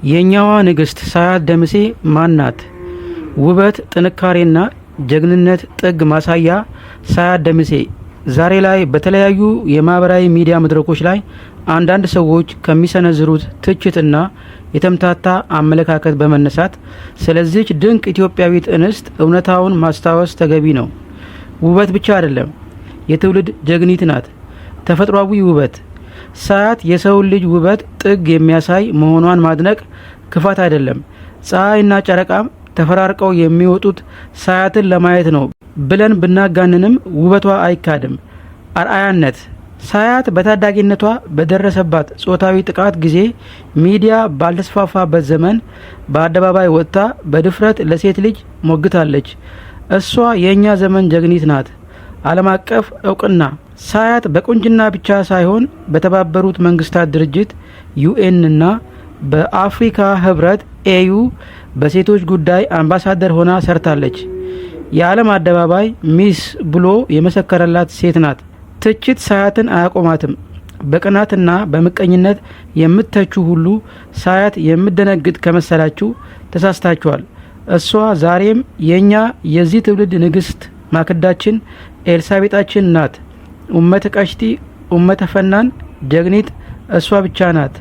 የእኛዋ ንግስት ሳያት ደምሴ ማን ናት? ውበት፣ ጥንካሬና ጀግንነት ጥግ ማሳያ ሳያት ደምሴ ዛሬ ላይ በተለያዩ የማህበራዊ ሚዲያ መድረኮች ላይ አንዳንድ ሰዎች ከሚሰነዝሩት ትችትና የተምታታ አመለካከት በመነሳት ስለዚች ድንቅ ኢትዮጵያዊት እንስት እውነታውን ማስታወስ ተገቢ ነው። ውበት ብቻ አይደለም፣ የትውልድ ጀግኒት ናት። ተፈጥሯዊ ውበት ሳያት የሰውን ልጅ ውበት ጥግ የሚያሳይ መሆኗን ማድነቅ ክፋት አይደለም። ፀሐይና ጨረቃም ተፈራርቀው የሚወጡት ሳያትን ለማየት ነው ብለን ብናጋንንም ውበቷ አይካድም። አርአያነት ሳያት በታዳጊነቷ በደረሰባት ጾታዊ ጥቃት ጊዜ ሚዲያ ባልተስፋፋበት ዘመን በአደባባይ ወጥታ በድፍረት ለሴት ልጅ ሞግታለች። እሷ የእኛ ዘመን ጀግኒት ናት። ዓለም አቀፍ እውቅና ሳያት በቁንጅና ብቻ ሳይሆን በተባበሩት መንግስታት ድርጅት UN እና በአፍሪካ ህብረት AU በሴቶች ጉዳይ አምባሳደር ሆና ሰርታለች። የዓለም አደባባይ Miss ብሎ የመሰከረላት ሴት ናት። ትችት ሳያትን አያቆማትም። በቅናትና በምቀኝነት የምትተቹ ሁሉ ሳያት የምደነግጥ ከመሰላችሁ ተሳስታችኋል። እሷ ዛሬም የእኛ የዚህ ትውልድ ንግስት ማክዳችን ኤልሳቤጣችን ናት። ኡመተ ቀሽቲ፣ ኡመተ ፈናን ጀግኒት እሷ ብቻ ናት።